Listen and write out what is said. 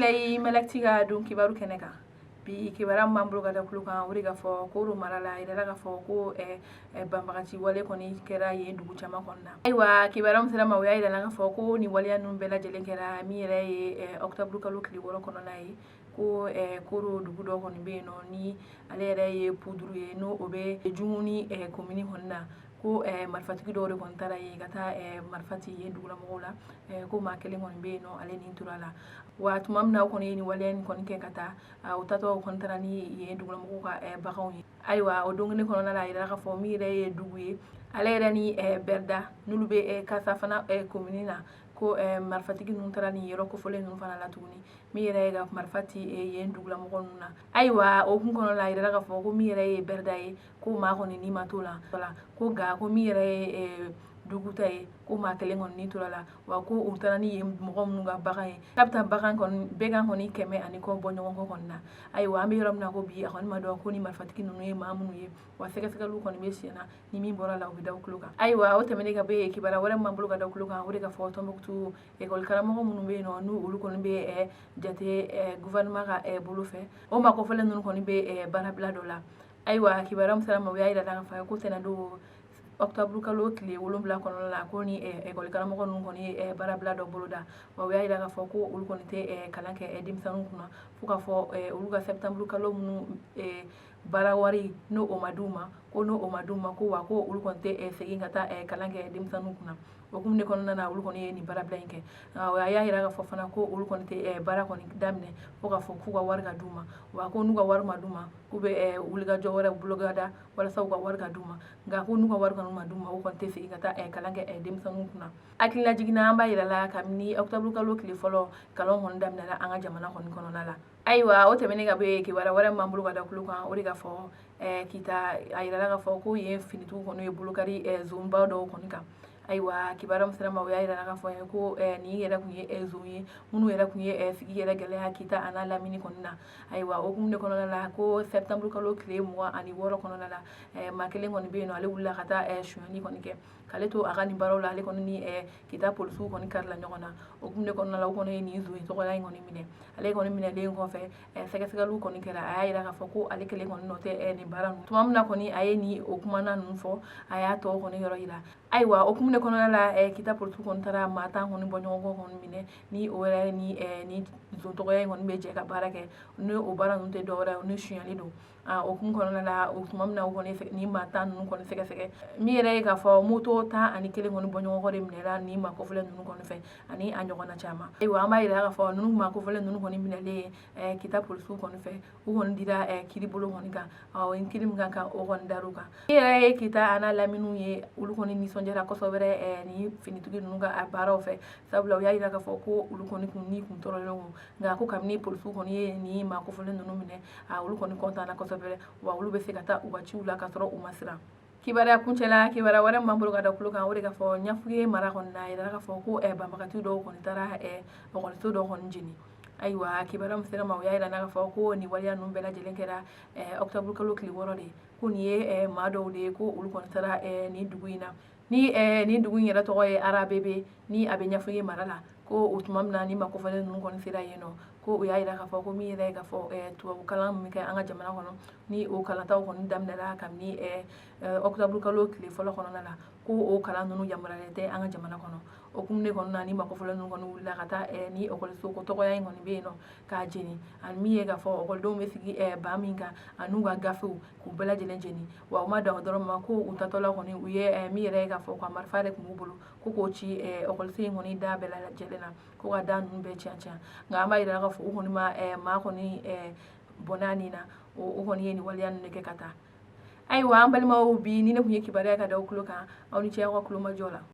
Bisimila i Malakti ka don kibaru kɛnɛ kan. Bi kibaruya min b'an bolo ka da tulo kan, o de ka fɔ Koro mara la, a yirala k'a fɔ ko banbagaci wale kɔni kɛra yen dugu caman kɔnɔna na. Ayiwa, kibaruya min sera ma, o y'a yira k'a fɔ ko nin waleya ninnu bɛɛ lajɛlen kɛra min yɛrɛ ye octobre kalo tile 6 kɔnɔna ye, ko Koro dugu dɔ kɔni bɛ yen nɔ, ni ale yɛrɛ ye Puduru ye, n'o o bɛ Junguni komini kɔni na, ko marifatigi dɔw de kɔni taara yen ka taa marifa ci yen dugulamɔgɔw la, ko maa kelen kɔni bɛ yen nɔ, ale ni tora la. Wa tuma min na o kɔni ye nin waleya nin kɔni kɛ ka taa, o taatɔ kɔni taara ni yen dugulamɔgɔw ka baganw ye. Ayiwa, o don kelen kɔnɔna la, a yirala k'a fɔ min yɛrɛ ye dugu ye, ale yɛrɛ ni Bɛrida, n'olu bɛ Kasa fana komini na, ko marifatigi ninnu taara nin yɔrɔ kofɔlen ninnu fana la tuguni, min yɛrɛ ye ka marifa ci yen dugulamɔgɔ ninnu na. Ayiwa, o kun kɔnɔna la, a yirala k'a fɔ ko min yɛrɛ ye Bɛrida ye, ko maa kɔni ni ma t'o la, ko nka ko min yɛrɛ ye dugu ta ye, ko maa kelen kɔni ni tora la. Wa ko u taara ni yen mɔgɔ minnu ka bagan ye, k'a bɛ taa bagan kɔni bɛgan kɔni 100 ani kɔ bɔ ɲɔgɔn kɔ kɔni na. Ayiwa, an bɛ yɔrɔ min na ko bi, a kɔni ma dɔn ko ni marifatigi ninnu ye maa minnu ye. Wa sɛgɛsɛgɛliw kɔni bɛ sen na, ni min bɔra la, u bɛ da tulo kan. Ayiwa, o tɛmɛnen ka bɔ yen, kibaruya wɛrɛ min b'an bolo ka da tulo kan, o de ka fɔ Tɔnbukutu ekɔli karamɔgɔ minnu bɛ yen nɔ, n'u olu kɔni bɛ jate gouvernement ka bolo fɛ, o maa kofɔlen ninnu kɔni bɛ baarabila dɔ la. Ayiwa, kibaruya min sera ma, o y'a yira k'a fɔ ko tɛnɛndon octobre kalo tile 7 kɔnɔna la, ko ni ekɔli karamɔgɔ ninnu kɔni ye baarabila dɔ boloda. Wa u y'a yira k'a fɔ ko olu kɔni tɛ kalan kɛ denmisɛnninw kunna fo k'a fɔ olu ka septembre kalo minnu baara wari n'o o ma d'u ma, ko n'o o ma d'u ma, ko wa ko olu kɔni tɛ segin ka taa kalan kɛ denmisɛnninw kunna. O hukumu de kɔnɔna na, olu kɔni ye nin baarabila in kɛ. A y'a yira k'a fɔ fana ko olu kɔni tɛ baara kɔni daminɛ fo k'a fɔ k'u ka wari ka d'u ma. Wa ko n'u ka wari ma d'u ma, k'u bɛ wulikajɔ wɛrɛ boloda walasa u ka wari ka d'u ma. Nka ko n'u ka wari kɔni ma d'u ma, u kɔni tɛ segin ka taa kalan kɛ denmisɛnninw kunna. Hakilina jiginna, an b'a yira la kabini octobre kalo tile fɔlɔ, kalan kɔni daminɛna an ka jamana kɔni kɔnɔna la. Ayiwa, o tɛmɛnen ka bɔ yen, kibaruya wɛrɛ min b'an bolo ka da tulo kan, o de ka fɔ Kita, a yirala k'a fɔ ko yen finitigiw kɔni ye bolokari zonba dɔw kɔni kan. Ayiwa, kibaruya min sera ma, o y'a yira k'a fɔ ko nin yɛrɛ tun ye zon ye minnu yɛrɛ tun ye sigi yɛrɛ gɛlɛya Kita a n'a lamini kɔni na. Ayiwa, o hukumu de kɔnɔna la, ko septembre kalo tile 26 kɔnɔna la, maa kelen kɔni bɛ yen nɔ, ale wulila ka taa sonyani kɔni kɛ. K'ale to a ka nin baaraw la, ale kɔni ni Kita polisiw kɔni karila ɲɔgɔn na. O hukumu de kɔnɔna la, o kɔni ye nin zon in tɔgɔya in kɔni minɛ. Ale kɔni minɛlen kɔfɛ, sɛgɛsɛgɛliw kɔni kɛra, a y'a yira k'a fɔ ko ale kelen kɔni nɔ tɛ nin baara ninnu. Tuma min na kɔni a ye nin o kumana ninnu fɔ, a y'a tɔ kɔni yɔrɔ yira. Ayiwa, o hukumu de kɔnɔna la, Kita polisiw kɔni taara maa 10 kɔni bɔ ɲɔgɔn kɔ kɔni minɛ, ni o yɛrɛ ni ni zon tɔgɔya in kɔni bɛ jɛ ka baara kɛ, ni o baara ninnu tɛ dɔwɛrɛ ye ni sonyali don. O hukumu kɔnɔna la, o tuma min na u kɔni ni maa 10 ninnu kɔni sɛgɛsɛgɛ, min yɛrɛ ye k'a fɔ moto 11 kɔni bɔ ɲɔgɔn kɔ de minɛla ni maa kofɔlen ninnu kɔni fɛ, ani a ɲɔgɔnna caman. Ayiwa, an b'a yira k'a fɔ ninnu maa kofɔlen ninnu kɔni minɛlen Kita polisiw kɔni fɛ, u kɔni dira kiiri bolo kɔni kan, kiiri min kan o kɔni dar'u kan. Min yɛrɛ ye Kita a n'a laminiw ye, olu kɔni nisɔndiyara kosɛbɛ ni finitigi ninnu ka baaraw fɛ, sabula u y'a yira k'a fɔ ko olu kɔni kun ni kun tɔɔrɔlen don. Nka ko kabini polisiw kɔni ye ni maa kofɔlen ninnu minɛ, olu kɔni kɔntanna kosɛbɛ, wa olu bɛ se ka taa u ka ciw la k'a sɔrɔ u ma siran. Kibaruya kuncɛla, kibaruya wɛrɛ min b'an bolo ka da tulo kan, o de ka fɔ Ɲafuge mara kɔni na, a yirala k'a fɔ ko banbagati dɔw kɔni taara ekɔliso dɔ kɔni jeni. Ayiwa, kibaruya min sera ma, o y'a yira k'a fɔ ko nin waleya ninnu bɛɛ lajɛlen kɛra octobre kalo tile 6 de, ko nin ye maa dɔw de ye, ko olu kɔni taara nin dugu in na, ni nin dugu in yɛrɛ tɔgɔ ye Arabebe, ni a bɛ Ɲafuge mara la. Ko o tuma min na ni maa kofɔlen ninnu kɔni sera yen nɔ, ko u y'a yira k'a fɔ ko min yɛrɛ ye k'a fɔ tubabu kalan min kɛ an ka jamana kɔnɔ, ni o kalantaw kɔni daminɛra kabini octobre kalo tile fɔlɔ kɔnɔna la, ko o kalan ninnu yamaruyalen tɛ an ka jamana kɔnɔ. O hukumu de kɔnɔna na, ni maa kofɔlen ninnu kɔni wulila ka taa ni ekɔliso ko tɔgɔya in kɔni bɛ yen nɔ k'a jeni, ani min ye k'a fɔ ekɔlidenw bɛ sigi ba min kan, ani ka gafew k'u bɛɛ lajɛlen jeni. Wa u ma dan o dɔrɔn ma, ko u tatɔla kɔni, u ye min yɛrɛ ye k'a fɔ ka marifa yɛrɛ tun b'u bolo, ko k'o ci ekɔliso in kɔni da bɛɛ lajɛlen na, ko ka da ninnu bɛɛ tiɲɛ tiɲɛ. Nka an b'a yira k'a fɔ u kɔni ma maa kɔni bɔnna nin na, o kɔni ye nin waleya ninnu kɛ ka taa. Ayiwa, an balimaw, bi ni ne tun ye kibaruya ka da aw tulo kan. Aw ni ce aw ka tulomajɔ la.